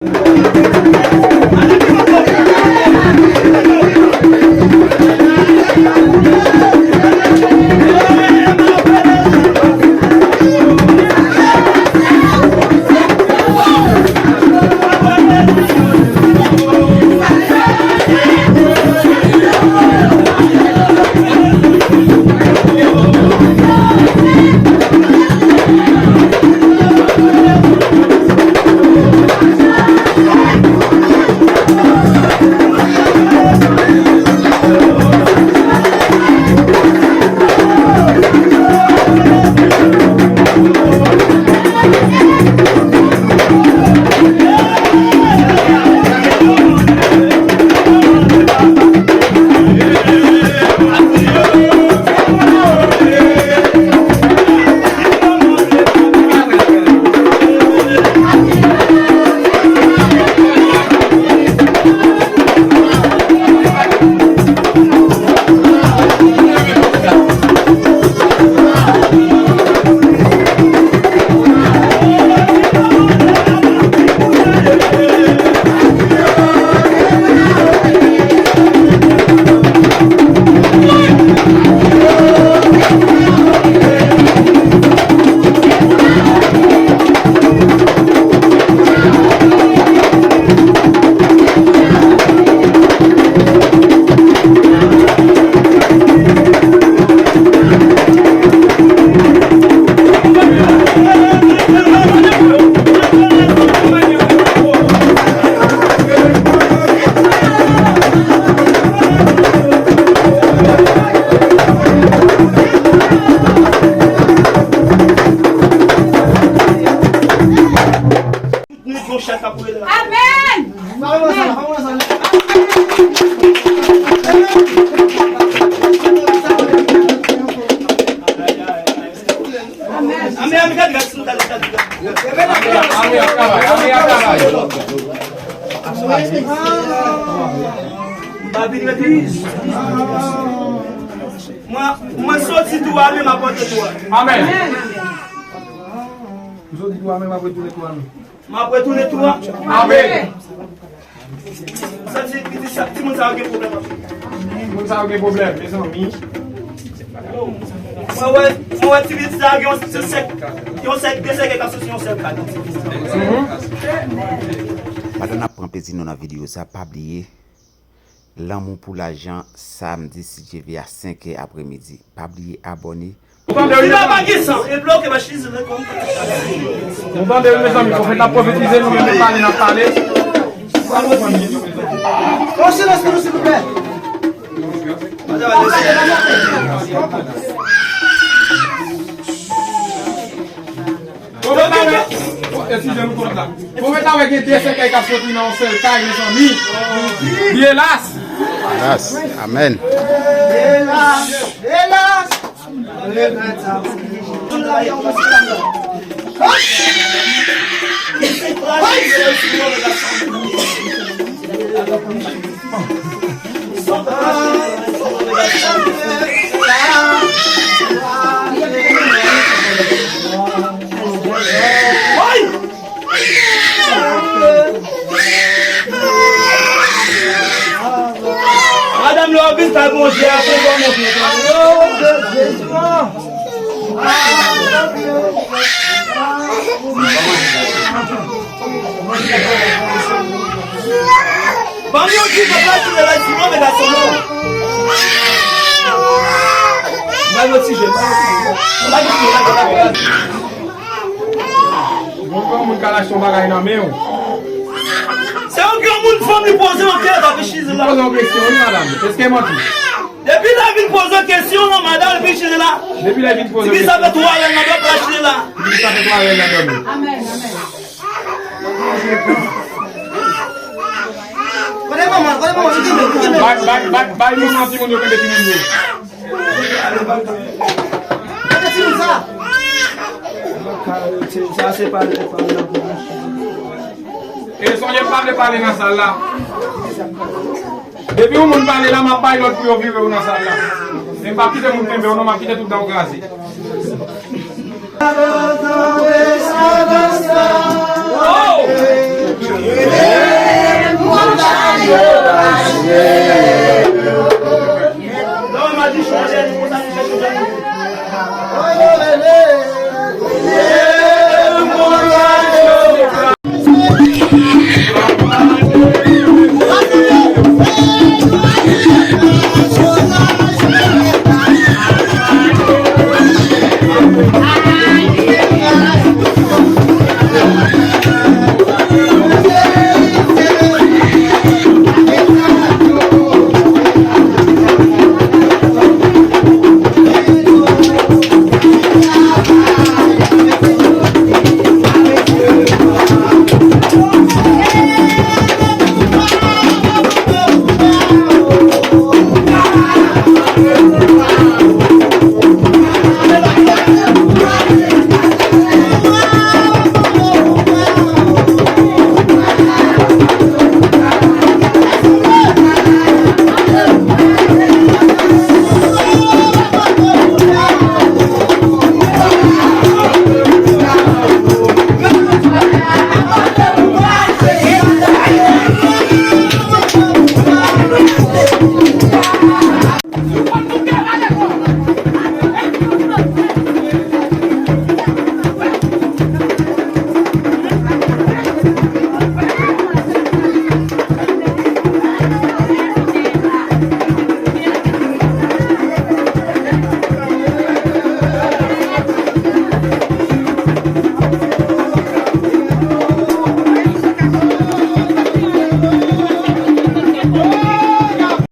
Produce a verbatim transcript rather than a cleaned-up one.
Tout nèg yon chat k ap woule la. Amèn! Amèn, amèn, gad, gad, gad, gad, gad. Amèn, amèn, travay, amèn, travay. M pa vin rete. Mwen, mwen soti tou a, men m ap rantre tou a. Amèn. M soti tou a, men m ap retounen tou a, men. M ap retounen tou a. Amèn. Sa ti, ti, sa, timoun sa yo gen pwoblèm anpil. Timoun sa yo gen pwoblèm, mezanmi. Mwen wè, mwen wè ti pitit sa yo gen yon sèk, yon sèk, de sèkèy k ap soti yon sèl kad. Pandan n ap pran plezi nou nan videyo sa, pa bliye, lanmou pou lajan, samdi, si Dye vle, a senk è apremidi. Pa bliye abòne. Ou tande, wi, mezanmi? Nou tande, wi, mezanmi. Pwofèt la pwofetize, nou menm, nou pale, n ap pale. Yon silans pou nou, silvouplè. Pwofèt la wè, eskize nou, pwofèt la. Pwofèt la wè gen de sèkèy k ap soti nan yon sèl kay, mezanmi. Li elas. Elas. Amèn. Elas. Elas. Madanm lè w ap vin kay Bondye a, se kòman w fè. Ban m yon ti jan pral tire laj sou move gason non. Bay yon ti jan, bay yon ti jan. Bay yon ti jan, bay yon ti jan. Yon granmoun ka lache yon bagay nan men w. Se yon granmoun fanm li poze yon kè, papi Chizil la. Poze yon kesyon, wi, madanm. Èske manti? Depi lè vin poze kesyon, madanm, epi Chizil la. Depi lè vin poze kesyon. Tifi sa fè twa rèl nan dòmi la, Chizil la. Tifi sa fè twa rèl nan dòmi. Amèn, amèn. Kote manman, kote manman, li kenbe, li kenbe. Bay, bay, bay, bay manman timoun yo kenbe timoun yo. Kote timoun sa? Sa se pale, pale nan pou mwen. E sonje pa vle pale nan sal la. Depi yon moun pale la, m ap bay lòd pou yo vire w nan sal la. Men m p ap kite moun kenbe w non, m ap kite tout dan w kraze. Oh!